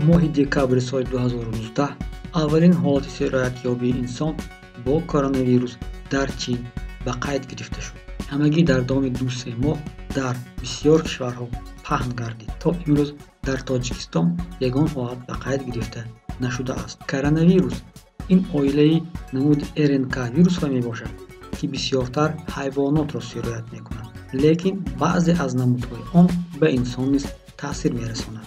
Моҳи декабри соли 2019 аввалин ҳолати сироятёбии инсон бо коронавирус дар Чин ба қайд гирифта шуд. Ҳамагӣ дар давоми 2-3 моҳ дар бисёр кишварҳо паҳн гардид. То имрӯз дар Тоҷикистон ягон ҳолат ба қайд гирифта нашудааст. Коронавирус ин оилаи намуди РНК вирусҳо мебошад, ки бисёртар ҳайвонотро сироят мекунад, лекин баъзе аз намудҳои он ба инсон низ таъсир мерасонад.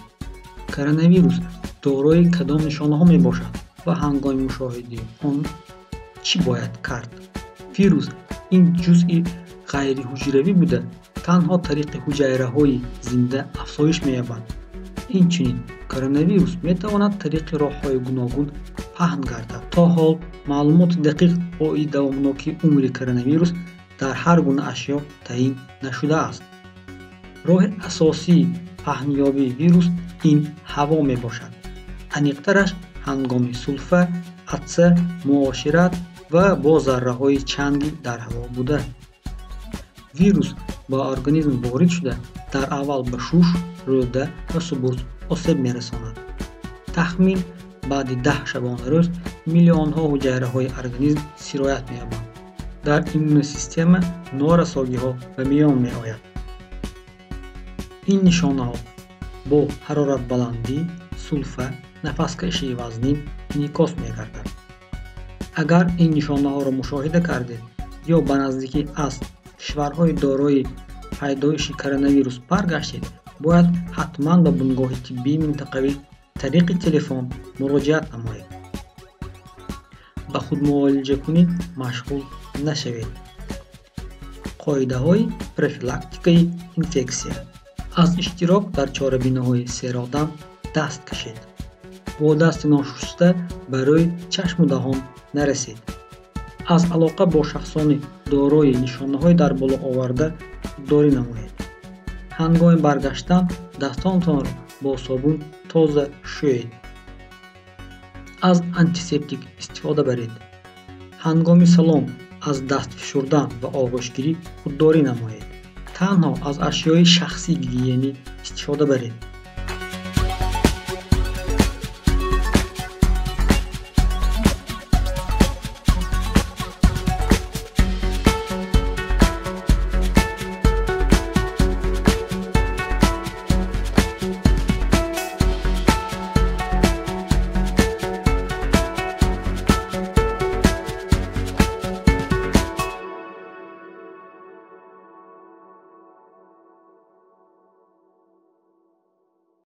Коронавирус дорои кадом нишонаҳо мебошад ва ҳангоми мушоҳидаи он чӣ бояд кард? Вирус ин ҷузъи ғайриҳуҷравӣ буда, танҳо тариқи ҳуҷайраҳои зинда афзоиш меёбад. Инчунин коронавирус метавонад тариқи роҳҳои гуногун паҳн гардад. То ҳол маълумоти дақиқ оиди давомнокии умри коронавирус дар ҳар гуна ашё таъин нашудааст. Роҳи асосии паҳнёбии вирус ин ҳаво мебошад. Аниқтараш ҳангоми сулфа, атса, муошират ва бо зарраҳои чанги дар ҳаво буда. Вирус ба организм ворид шуда, дар аввал ба шуш, рӯда ва субурт осеб мерасонад. Тахмин баъди 10 шабонарӯз миллионҳо ҳуҷайраҳои организм сироят меёбанд. Дар иммуносистема норасогиҳо ба миён меояд. Ин нишонаҳо бо ҳароратбаландӣ, сулфа, нафаскашии вазнин инъикос мегардад. Агар ин нишонаҳоро мушоҳида кардед ё ба наздикӣ аз кишварҳои дорои пайдоиши коронавирус баргаштед, бояд ҳатман ба бунгоҳи тиббии минтақавӣ тариқи телефон муроҷиат намоед. Ба худмуолиҷакунӣ машғул нашавед. Қоидаҳои профилактикаи инфексия. Аз иштирок дар чорабиниҳои серодам даст кашед. Бо дасти ношуста ба рӯй, чашму даҳон нарасед. Аз алоқа бо шахсони дорои нишонаҳои дар боло оварда худдорӣ намоед. Ҳангоми баргаштан дастонатонро бо собун тоза шӯед. Аз антисептик истифода баред. Ҳангоми салом аз даст фишурдан ва оғӯшгирӣ худдорӣ намоед. Танҳо аз ашёи шахсии гигиенӣ истифода баред.